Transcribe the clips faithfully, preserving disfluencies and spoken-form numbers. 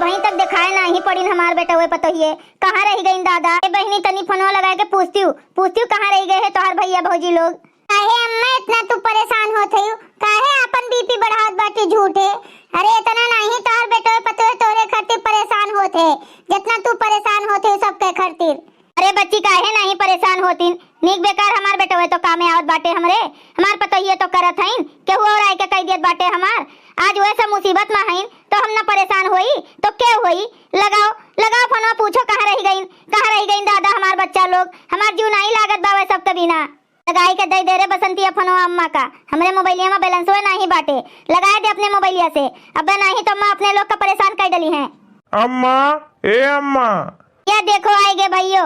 वहीं तक देखाए नाही पड़िन हमार बेटवे पतोहिए। कहाँ रहि गइन दादा? ए बहिनी, तनी फोनवा लगाए के पूछतिउ, पूछतिउ कहाँ रहि गए हैं तोहार भइया भौजी लोग? काहे अम्मा इतना तू परेशान होत हइउ? काहे आपन बीपी बढ़ावत बाटी झूठे? अरे इतना नाही तोहार बेटवे पतोहे तोहरे खातिर परेशान होत है, जितना तू परेशान होत है सबके खातिर। अरे बच्ची, काहे नाही परेशान होतिन? नीक बेकार हमार बेटवे तो कामे आवत बाटे हमरे, हमार पतोहिए तो करत हइन, केहू और आइके कहि दियत बाटे हमार। आज वह सब मुसीबत मा हइन तो हम न परेशान होई तो के होई? लगाओ, लगाओ फोनवा, पूछो कहाँ रहि गइन, कहाँ रहि गइन दादा हमार बच्चा लोग? हमार जीव नाही लागत बा वह सब के बिना। लगाई के दे दे रे बसंतिया फोनवा अम्मा का, हमरे मोबाइलिया मा बैलेंसवे नाही बाटे। लगाए दे अपने मोबाइलिया से, अबे नाही तो अम्मा अपने लोग का परेशान कर डली हैं। अम्मा, ए अम्मा। या देखो आइ गए भइयो,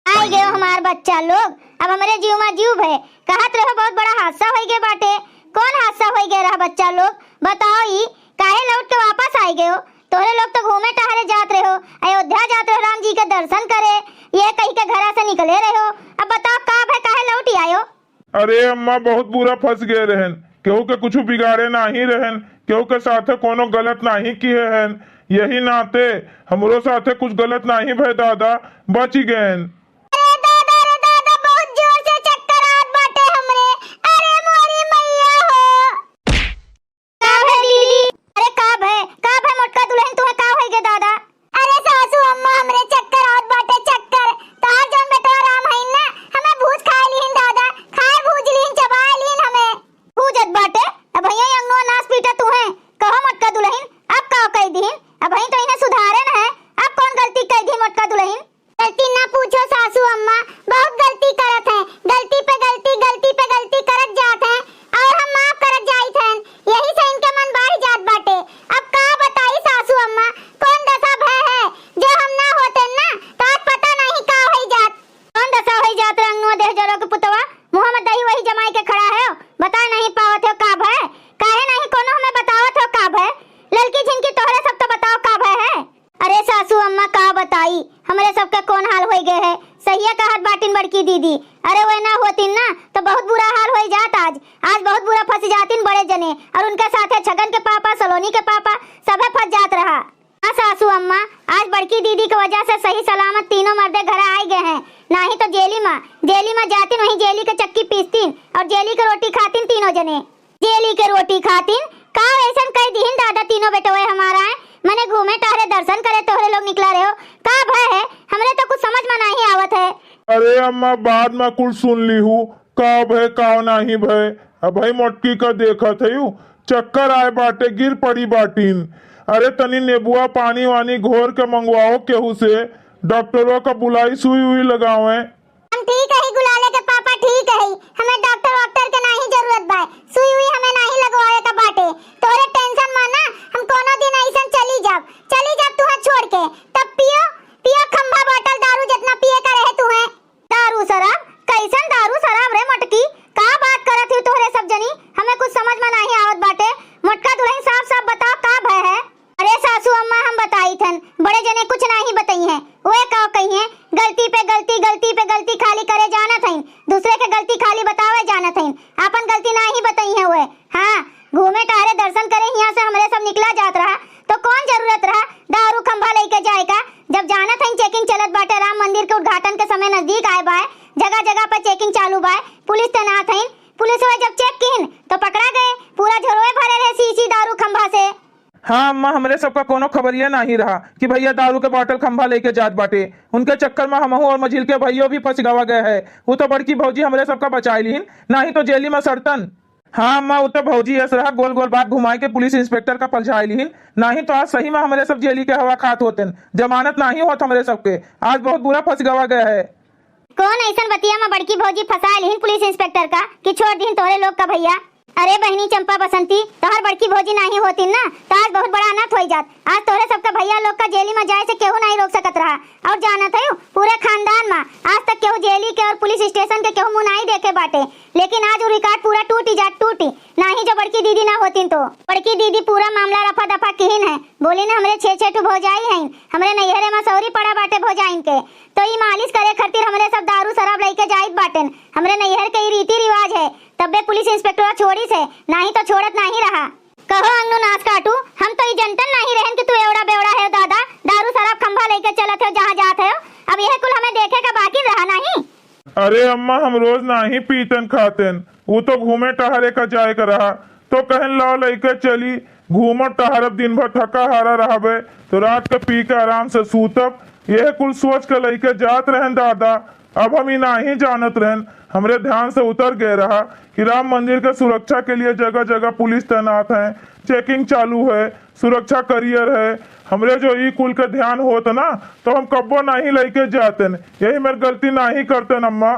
आइ गयो हमार बच्चा लोग। अब हमरे जीव मा जीव भय। कहत रहो बहुत बड़ा हादसा होइ गए बाटे। कौन हादसा होइ गए रहा बच्चा लोग? बताओ ई, काहे लौट के वापस आइ गयो? तोहरे लोग तो घूमे टहरे जात रहो, अयोध्या जात रहो राम जी के दर्शन करे, ये कहि के घरा से निकले रहो। अब बताओ का भय, काहे लौट आयो? अरे अम्मा, बहुत बुरा फंस गए रहन, केहू के कुछ बिगाड़े नाही रहन, केहू के साथे कोनो गलत नाही किए हन, यही नाते हमरो साथे कुछ गलत नाही भय दादा, बच गएन। अरे दादा, अरे दादा, बहुत जोर से चक्कर आवत बाटे हमरे। अरे मोरी मैया हो। का भय दीदी? अरे का भय, का भय मोटका दुलहिन, तुहे का होइ गे दादा? अरे सासू अम्मा, हमरे चक्कर आवत बाटे, चक्कर। तोहार जौन बेटवा राम हइन ना, हमें भूज खाए लिहिन दादा, खाए भूज लिहिन, चबाए लिहिन हमें। भूजत बाटे, अबहियो अंगनवा नास पीटा तुहे। कहो मोटका दुलहिन, अब का कहि दिहिन? अबही तो इन्हें सुधारे न है, अब कौन गलती कहि दिहिन मोटका दुलहिन? गलती ना पूछो सासू अम्मा, बहुत गलती करत हैं, गलती पे गलती, गलती पे गलती करत जात हैं, और हम माफ करत जाइत हैं, यही से इनके मन बढ़ जात बाटे। अब का बताई सासू अम्मा, कौन दशा भय है, जो हम ना होते ना, तो आज पता नहीं का होई जात। कौन दशा होई जात रे अंगनवा देह जरो के पुतवा, मुँह में दही वही जमाई के खड़ा है, बता नहीं पावत हो का भय, काहे नहीं कोनो हमें बतावत हो का भय, ललकी झिनकी तोहरे सब तो बताओ का भय है। अरे सासू अम्मा का बताई, हमरे सबके कौन हाल होइ गए है। सहिया कहत बाटिन बड़की दीदी, अरे वह ना होतिन ना तो बहुत बुरा हाल होइ जात आज। आज बहुत बुरा फंस जातिन बड़े जने और उनके साथे छगन के पापा, सलोनी के पापा, सभे फंस जात रहा। हाँ सासू अम्मा, आज बड़की दीदी के वजह से सही सलामत तीनों मर्दे घर आइ गए हैं, नाही तो जेली मा, जेली मा जातिन वहीं जेली के चक्की पीसतिन और जेली के रोटी खातिन तीनों जने। जेली के रोटी खातिन? का ऐसन कहि दिहिन दादा तीनों बेटवे हमारा है? मने घूमे टहरे दर्शन करे तोहरे लोग निकला रहे हो, का भय है? हमरे तो कुछ समझ में नहीं आवत है। अरे अम्मा, बाद में कुल सुन लीहू, का भय का नाही भय। अबही मोटकी का देखत हयू, चक्कर आए बाटे, गिर पड़ी बाटिन। अरे तनी नेबुआ पानी वानी घोर के मंगवाओ केहू से, डॉक्टरवा का बुलाई, सुई उई लगावे। हम ठीक हई गुलाले के पापा, ठीक हई, हमें डॉक्टर वॉक्टर के नाही जरूरत बा, सुई उई हमें नाही लगवावे का बाटे। तोरे टेंशन मा ना, हम कोनो दिन ऐसन चली जाब, चली जाब तुहा छोड़ के। तब पियो, पियो खंभा बॉटल दारू जितना पिए का रहे तुहे। दारू शराब? कैसन दारू शराब रे मोटकी? का बात करत ही तोहरे सब जनी? हमें कुछ समझ में नाही आवत बाटे। मोटका दुलहिन, साफ साफ बताओ का भय है? अरे सासू अम्मा, हम बताई थन, बड़े जने कुछ नाही बताई हैं। वे का कही हैं, गलती पे गलती, गलती पे गलती खाली करे जानत हईन, दूसरे के गलती खाली बतावे जानत हईन, आपन गलती नाही बताई हैं वे। हाँ, घूमे टहरे दर्शन करे हियाँ से हमरे सब निकला जात रहा, तो कौन जरूरत रहा दारू खंभा लेके जाए का? जब जानत हईन checking चलत बाटे, राम मंदिर के उद्घाटन के समय नजदीक आए बाय, जगह जगह पर checking चालू बाय, पुलिस तैनात हईन। पुलिस वाले जब check किन तो पकड़ा गए, पूरा झोरवे भरे रहे शीशी दारू खंभा से। हाँ अम्मा, हमरे सबका कोनो खबरिया नाही रहा कि भैया दारू के बॉटल खंभा लेके जात बाटे। उनके चक्कर में हमहू और मझिल के भैयो भी फंस गवा गए है। वो तो बड़की भौजी हमरे सबका बचाई लीन, नाही तो जेली में सड़तन। हाँ अम्मा, वो तो भौजी यस रहा, गोल गोल बात घुमाई के पुलिस इंस्पेक्टर का पलझाई लीन, नाही तो आज सही में हमरे सब जेली के हवा खात होतन। जमानत नाही होत हमरे सबके, आज बहुत बुरा फंस गवा गए है। कौन ऐसन बतिया में बड़की भौजी फंसाए लिहिन पुलिस इंस्पेक्टर का कि छोड़ दिहिन तोहरे लोग का भैया? अरे बहिनी चंपा बसंती, तोहर बड़की भौजी नाही होतिन ना, तो आज बहुत बड़ा अनर्थ होई जात। आज तोहरे सबका भैया लोग का जेली में जाए से केहू नाही रोक सकत रहा। और जानत हयू, पूरे खानदान में आज तक केहू जेली के और पुलिस स्टेशन के केहू मुंह नाही देखे बाटे, लेकिन आज वो record पूरा टूटी जात, टूटी। नाही जो बड़की दीदी ना होतिन तो। बड़की दीदी पूरा मामला रफा दफा किहिन है, बोलिन हमरे छे छे ठू भौजाई हईन, हमरे नैहरे में सौरी पड़ा बाटे भौजाइन के, तो ई मालिश करे खातिर हमरे सब दारू शराब लइके जाइत बाटेन। हमरे नैहर के ई रीति रिवाज है, तब्बे पुलिस इंस्पेक्टरवा छोड़िस है, नाही तो छोड़त नाही रहा। कहो अंगनू नास काटू, हम तो ई जनतन नाही रहन कि तू एवड़ा अरे अम्मा, हम रोज नाहीं पीतन खातेन, उ तो घूमे टहरे का जाए का रहा, तो कहन लाओ लइके चली, घूमब टहरब, दिन भर थका हारा रहबे, तो रात के पी के आराम से सूतब। यह कुल सोच के लइके जात रहन दादा। अब हम ई नाहीं जानत रहन, हमरे ध्यान से उतर गए रहा कि राम मंदिर के सुरक्षा के लिए जगह जगह पुलिस तैनात है, checking चालू है, सुरक्षा करियर है। हमरे जो ई कुल के ध्यान होत ना, तो हम कब्बो नाहीं लइके जातेन, यही मेर गलती नाहीं करतेन अम्मा।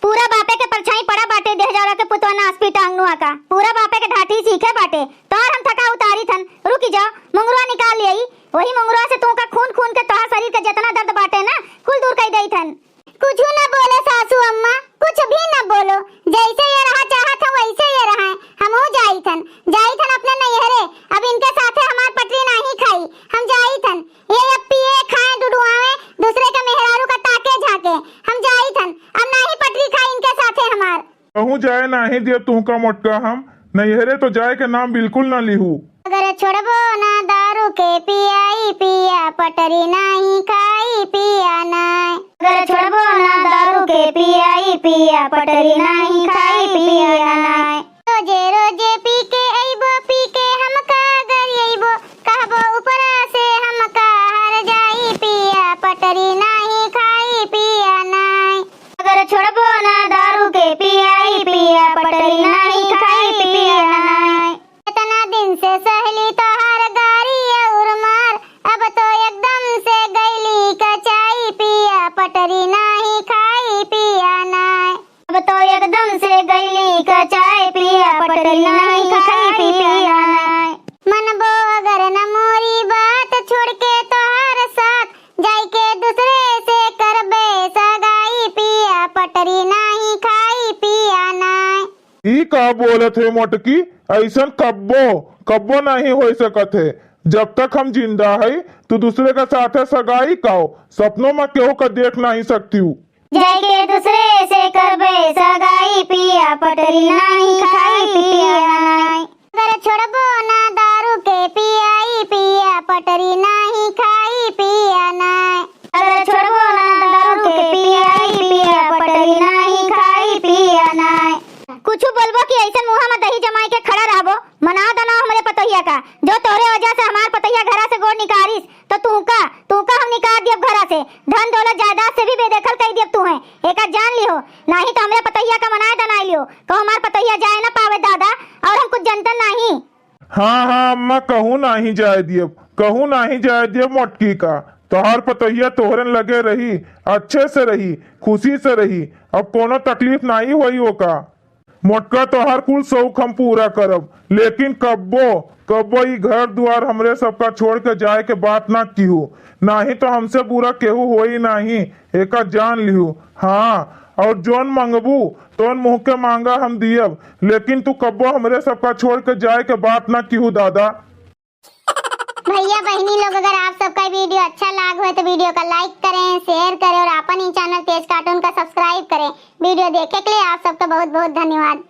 पूरा बापे के परछाई पड़ा बाटे देहजौरा के पुतवा नासपी टांगनुआ का। पूरा बापे के ढाठी सीखे बाटे। तोहर हम थका उतारी थन। रुकी जाओ, मुंगरुआ निकाल लियाई। वही मुंगरुआ से तू का खून खून के तोहर शरीर के जितना दर्द बाटे ना, कुल दूर कई देई थन। कुछ न बोलो सासू अम्मा, कुछ भी न बोलो। जैसे ये रहा चाहत हो वैसे ये रहा। हमहू जाई थन, जाई थन अपने नैहरे। अब इनके साथे हमार पटरी नाहीं खाई। हम जाई थन। ये अब पिए खाए डुडुआवे, दूसरे के मेहरारू का ताके झांके। हम जाई थन, अब नाहीं पटरी खाई इनके साथे हमार। कहूँ जाए नाहीं देब तुहका मोटका हम, नैहरे तो जाए के नाम बिल्कुल ना लिहू। अगर छोड़बो ना दारू के पियाई पिया, पटरी नाहीं खाई पिया नाय। अगर छोड़बो ना दारू के पियाई पिया, पटरी नाहीं खाई पिया नाय। रोजे रोजे पी के अइबो, पी के हमका गरियइबो, कहबो ऊपरा से हमका हर जाई पिया, पटरी नाहीं खाई पिया नाय। अगर छोड़बो ना दारू के पियाई पिया, पटरी नाहीं खाई पिया नाय। इतना दिन से सहली तोहार गारी और मार, अब तो एकदम से गइली कचाई पिया, पटरी नाहीं खाई पिया नाय। अब तो एकदम से गइली कचाई पिया, पटरी नाहीं खाई पिया नाय। मनबो अगर न मोरी बात, छोड़ के तोहार साथ, जाइके दूसरे से करबे सगाई पिया, पटरी नाहीं खाई पिया नाय। ई का बोलत है मोटकी? अइसन कब्बो, कब्बो नाहीं होइ सकत है। जब तक हम जिंदा है, तू दूसरे के साथे सगाई काओ, सपनों में केहू का देख नाहीं सकतिउ। जाइके दूसरे से करबे सगाई पिया, पटरी नाहीं खाई पिया नाय। अगर छोड़बो ना दारू के पियाई पिया, पटरी नाहीं खाई पिया नाय। अगर छोड़बो ना दारू के पियाई पिया, पटरी नाहीं खाई पिया नाय। कुछु बोलबो कि अइसन मुँहा में दही जमाई के खड़ा रहबो? मना दना हमरे पतोहिया का, जो तोहरे वजह से हमार पतोहिया घरा से गोड़ निकारिस, तो तूका, तूका हम निकार दियब घरा से, धन दौलत जायदाद से भी बेदखल कई दियब तू है, एका जान लिहो, नाहीं तो हमरे पतोहिया का मनाए दनाई लिहो, कहूँ हमार पतोहिया जाए ना पावे दादा, और हम कुछ जनतन नाहीं। हाँ, हाँ अम्मा, कहूँ नाहीं जाए दियब, कहूँ नाहीं जाए दियब मोटकी का, तोहार पतोहिया तोहरे लगे रही, अच्छे से रही, खुशी से रही, अब कोनो तकलीफ नाहीं होई ओका। मोटका तोहार कुल शौक हम पूरा करब, लेकिन कब्बो, कब्बो ई घर दुआर हमरे सबका छोड़ के जाए के बात ना किहू, नाहीं तो हमसे बुरा केहू होई नाहीं, एका जान लिहू। हाँ, और जौन मंगबू, तौन मुँह के मांगा हम दियब, लेकिन तू कब्बो हमरे सबका छोड़ के जाए के बात ना किहू दादा। भैया बहिनी लोग, अगर आप सबका वीडियो अच्छा लाग होए तो वीडियो का like करें, share करें और आपन ई channel तेज cartoon का subscribe करें। वीडियो देखे के लिए आप सबका बहुत बहुत धन्यवाद।